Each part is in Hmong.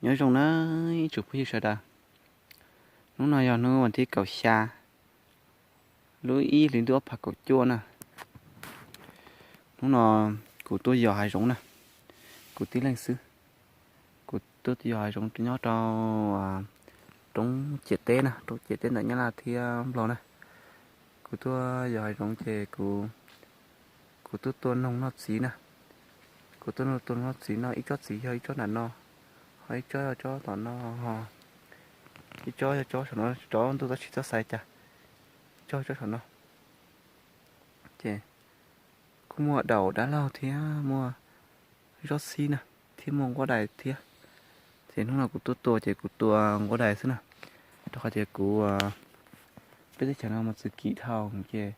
Nyob zoo na ib tsoom phooj ywg sawv daws. Hnub no yog hnub vas thib kaum xya, lub ib hlis ntuj ob phav kaum cuaj na. Hnub no kuv tuaj yos hav zoov na, kuv tib leeg xwb. Kuv tuaj yos hav zoov nyob rau roob ciam teb na, roob ciam teb ntawm Nyab Laj thiab Nplog na. Kuv tuaj yos hav zoov ces kuv, kuv tuaj tua noog noj txiv na. Kuv tuaj tua noog noj txiv no, ib tsob txiv yog ib tsob nram no, ho ib tsob yog tsob tom no, ho ib tsob yog tsob saum no, tsob ntuj tab sis txhob xaiv cas, ib tsob tsob saum no. Ces kuj muaj daum dab laug thiab muaj zob xib na, thiab muaj nquab dais thiab. Ces hnub no kuv tuaj tua ces kuv tua nquab dais xwb na, rau qhov tias kuv, peb teb chaws no mas txwv kim dhau ces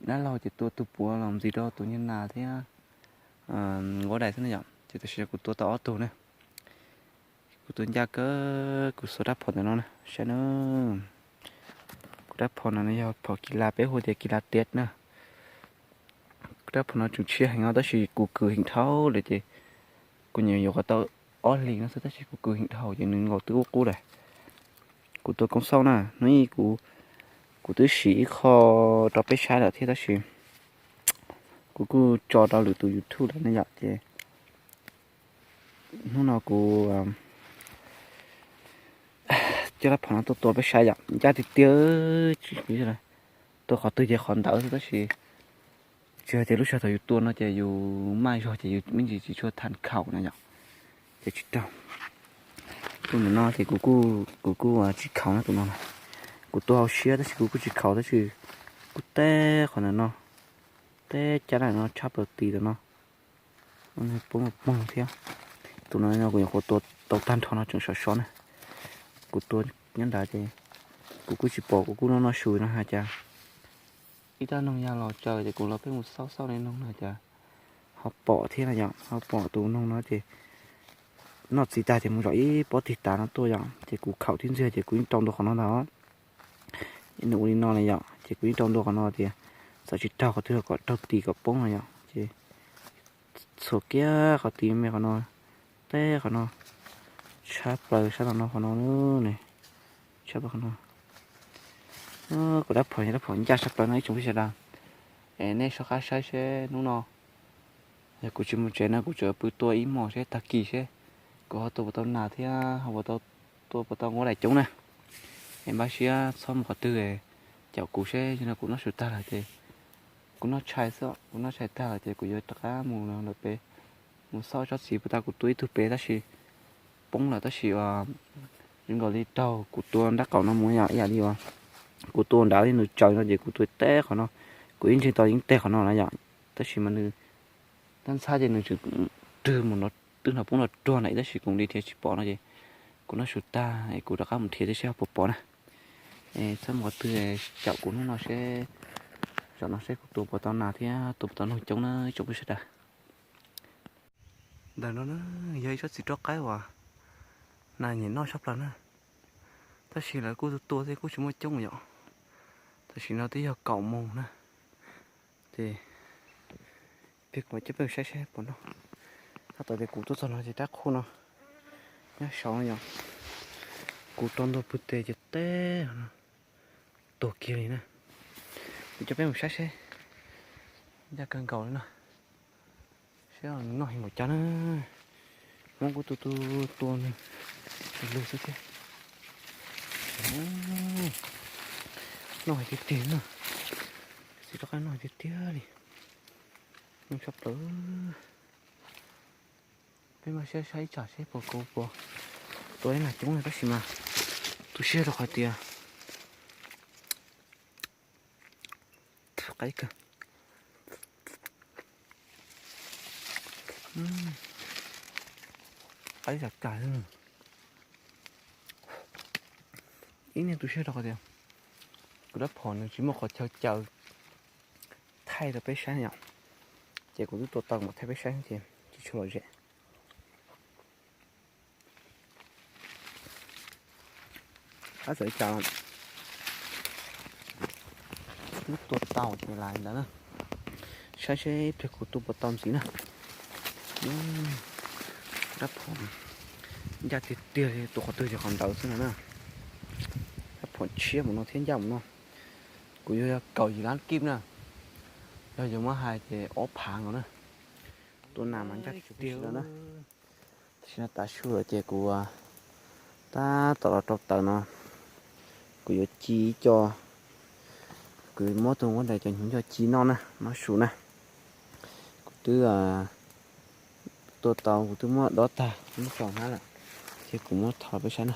dab laug ces tua tus puav los ntxiv rau tus niag nas thiab nquab dais xwb na yom. Ces tam sim no kuv tua tau ob tug na. Kuv tua ncaj kawg, kuv xuas rab phom ntawm no na saib na. Kuv rab phom no yog phom kis las, peb hu tias kis las tiav na. Kuv rab phom no tseem tshiab heev os, tab sis kuv kwv heev dhau lawm ces kuv nyuam yuav qhov tau ob hlis no xwb tab sis kuv kwv heev dhau ces nws nkaus twb ub qub lawm. Kuv tua koob xauj na, hnub ib kuv, kuv twb siv ib qho rau peb saib lawm thiab tab sis kuv kuj tso rau lwm tus YouTube lawm ne yom. Ces hnub no kuv coj rab phom no tuaj tua peb saib yom, ncaj tiag tiag. Tua qhov twg ces qhov ntawd xwb tab sis tsis hais tias lub sij hawm thaum yus tua no ces yus maj zog ces yus me ntsis tsis tshua tham khaum na yom, ces tsis raug. Tus ntawm no ces kuv kuj tsis khaum na, tus no kuv tua hauv siab tab sis kuv kuj tsis khaum tab sis kuv teb qhov ntawm no, teb caj dab no tshab plaws ti ntawm no, poob poog thiab. Tus no kuv nyuam qhuav tua tau tag nrho no tseem sov sov na. Kuv tua nyob nrad ces kuv kuj tsis pom, kuv kuj noj noj su no hais cas ib rab noog ya los tsaws ces kuv los pheej mus xauj xauj niag noog no cas ho pom thiab na yom, ho pom tus noog no ces noj txiv tag ces mus zom ib pob tig tav no tuaj yom, ces kuv khaum tib ntxiag ces kuv yeej rau ntua qhov no ntag. Nws ua li no na yom, ces kuv yeej rau ntua qhov no tias txawm tsis raug qhov twg los kom raug tis kom poob no yom, ces txhuam kiag qhov tis me qhov no, teb qhov no, tshab plaws sab tom no qhov no ne, tshab plaws qhov no. Kuv rab phom, rab phom ncaj tshaj plaws no ib tsoom phooj ywg sawv daws, es nej soj qab saib seb hnub no yog kuv tsis mus tsev no kuv tseem pw tua ib hmos seb tag kis seb kuv ho tua puas tau nas thiab ho puas tau, tua puas tau nquab dais coob na. Es npaj siab txhob mus qhov twg, caum kuv seb no kuv noj su tag lawm ces kuv noj tshais xwb, kuv noj tshais tag lawm ces kuv yuav rov qab mus lawm pem, mus xauj tsob txiv puas tau, kuv tua ib tug pem tab sis poob lawm tab sis zoo nkaus li raug kuv tua nrab qaum no mus yom, ib yam li uas kuv tua nrad li nws tsaws no ces kuv tua teb qhov no, kuv ib ntseeg tau yeej teg qhov no na yom, tab sis mas nws tab ntxhab ces nws tseem rwg mus no, twb hnov poob los ruag na ib tab sis kuv nti nrhiav tsis pom no ces kuv noj su tag es kuv rov qab mus nrhiav thiab seb ho puas pom na. Es txhob mus qhov twg, caum kuv hnub no seb, zaum no seb kuv tua puas tau nas thiab tua puas tau noog coob na ib tsoom phooj ywg sawv daws. Ntawm no na yog ib tsob txiv rov qaib uas nas nyiam noj tshaj plaws na, tab sis lawv kuj tua tua thiab kuj tsis muaj coob yom. Tam sim no twb yog kaum moos na, ces peb kuv coj peb saib seb puas noj. Tab tom tias kuv tuaj txog no ces rab qhuj no nyob saud no yom, kuv rau ntua pw tes ces teb no tuag kiag li na. Kuv coj peb mus saib seb, ncaj kawg nkaus li no, seb nws noj heev npaum cas na. Hmoob kuj tu tu tua nws lug xwb thiab. Noj heev tiag tiag na, txiv rov qab noj heev tiag tiag li, noj tshaj plaws. Peb mam saib saib ib tsam seb puas, kuv puas tua ib nas coob na tab sis mas tu siab rau qhov tias qaib kawg, qaib zam cas. Ib niag tu siab rau qhov tias kuv rab phom nws tsis muaj qhov chaw caws thaij rau peb saib yom, ces kuv twb tua tau mam thaij peb saib ces tsis tshua lom zem. Ab txawm li cas twb tua tau ces lam li ntawd na, saib seb ib pliag kuv tua puas tau ntxiv na. Rab phom Ncaj tiag tiag li, tus qhov twg ces qhov ntawd xwb no na. Tab phoom tshiab mus no thiab ncaj mus no. Kuv yuav yog kaum yim lab kib na. Yog yuav muab hais ces ob phav nkaus na. Tus nas mas ncaj tiag tiag lawm na. Tam sim no tav su lawm ces kuv tab tom los rau taws no. Kuv yuav ci ib co, kuv muab tus nquab ntais cov hnyuv coj ci noj na, noj su na. Kuv twb tua tau, kuv twb muab dob tag, muab tso hnab lawm, ces kuv muab tho peb saib na.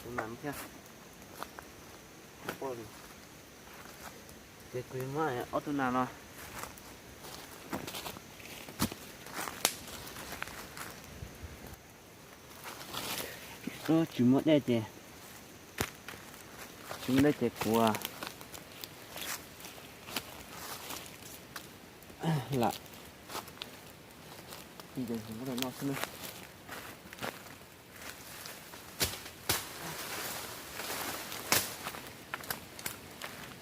Tus nas thiab. Ces kuv muab ob tug nas no. Tsis muaj dej ces, tsis muaj dej ces kuv lam ci cov hnyuv noj xwb na.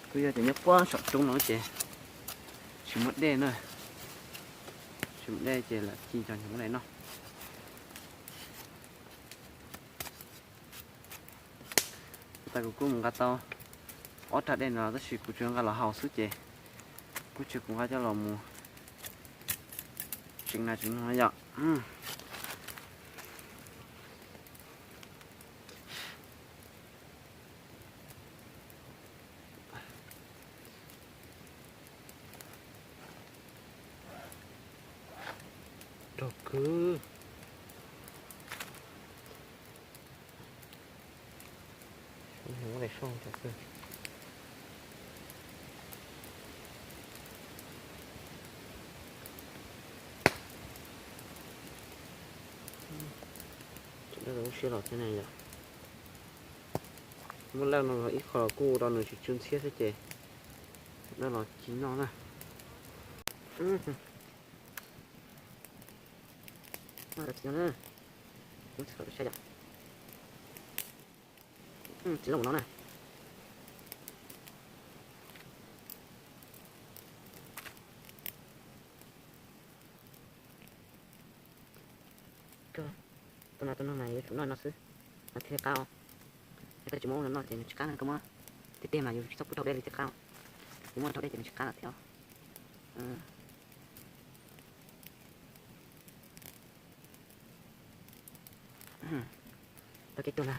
Kuj yog tias nyob puag saum roob no ces tsis muaj dej na, tsis muaj dej ces lam ci cov hnyuv noj. Tas kuv kuj mus nqa tau ob rag dej no tab sis kuv tsuas nqa los haus xwb ces kuj tsis, kuv nqa coj los mus tsev na tsev no yom. Rog kwv. Lub siab los thiab ne yom. Muab laj no los ib qho los kuj rau nws tsis tsw ntxhiab xwb ces dab los ci noj na. Tsis loj no na. Tus no tus no mas yuav tsum noj no xwb, no thiaj li qab os. Yog koj tsis muab ua no noj ces nws tsis qab na, koj muab tiag tiag mas yus tsis txhob pub rau dej li thiaj qab os. Yus muab rau dej ces nws tsis qab lawm thiab. Tau kev tuag na.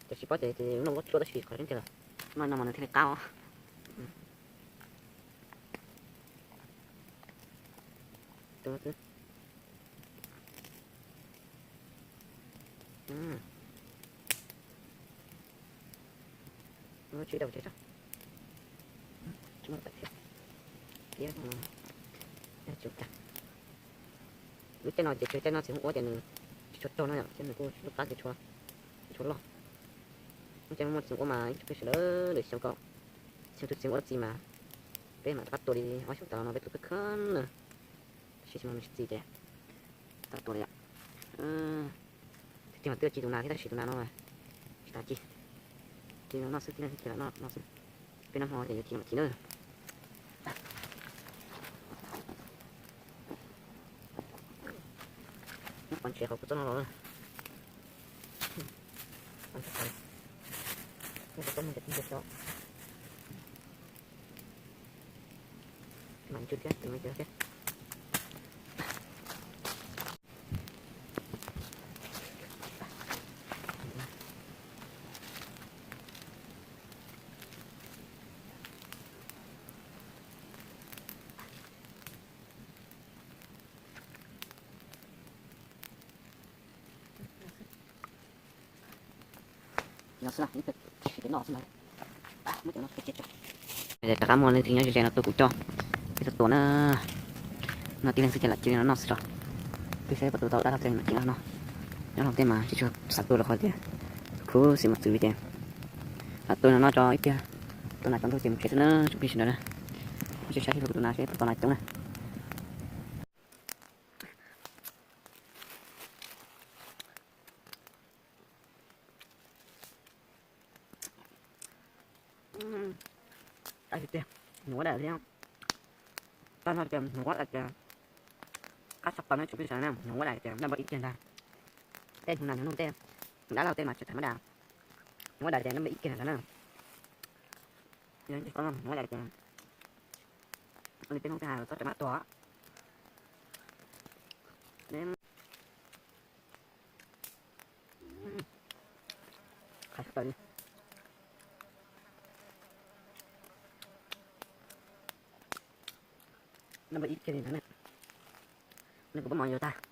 Ces tsis paub ces noj muab tshuaj tab sis qhov tseeb tiag los noj no mas nws thiaj li qab os. Lub caij no ces tsis yog caij noj txiv hmoob ua ces nws tsis tshua raug no yom, thiab nws kuj lub plab tsis tshua loj. Lub caij muaj txiv hmoob ua mas ib tsoom pej sawv daws lwm xyoo kom txhia tus txiv hmoob ua txiv mas peb mam rov qab tua li ob xyoos tas los no peb tua khab khab na. Tab sis xyoo no nws tsis txiv ces tau tua li yom. Tiag mas twb ci tus nas thiab tab sis tus nas no tsis tas ci. Ci no noj xwb, tib neeg thiaj ci los noj no xwb. Peb noj hmo ces yuav ci mam ci na. Nyob qhov ntses qhov kuv txob no los na. Mam ntsw thiab, tus me cov thiab. Rov qab muaj leej twg nyob ze ze no tuaj kuv coj, peb tuaj tua na. No tib leeg xwb ces lam cia li no noj xwb tso. Peb saib puas tua tau dab laug tej mam ci no no. Dab laug tej mas tsis tshua xav tua rau qhov tias khuv xim mos txwv ces lam tua no no tso ib pliag. Tua nas tsaus ntuj ces mus tsev xwb na tsoom phooj ywg sawv daws na. Mus saib saib kuv tus nas seb puas tau nas coob na. Hnyuv ua dais thiab. Tag nrho tias hnyuv ua dais tias, qab sab plaws no tsoom phooj ywg sawv daws na, hnyuv ua dais tias number ib kiag ntag. Tej hnyuv no nws nug tej, hnyuv dab laug tej mas tsis tau muaj dais. Hnyuv ua dais tias number ib kiag ntag na. Yog tsis tau hnyuv ua dais tias, li peb Hmoob tej hais txhob rawm maj tuag. Qab sab plaws li. Number ib kiag li ntag na. Nws kuv pab mov yuav tag.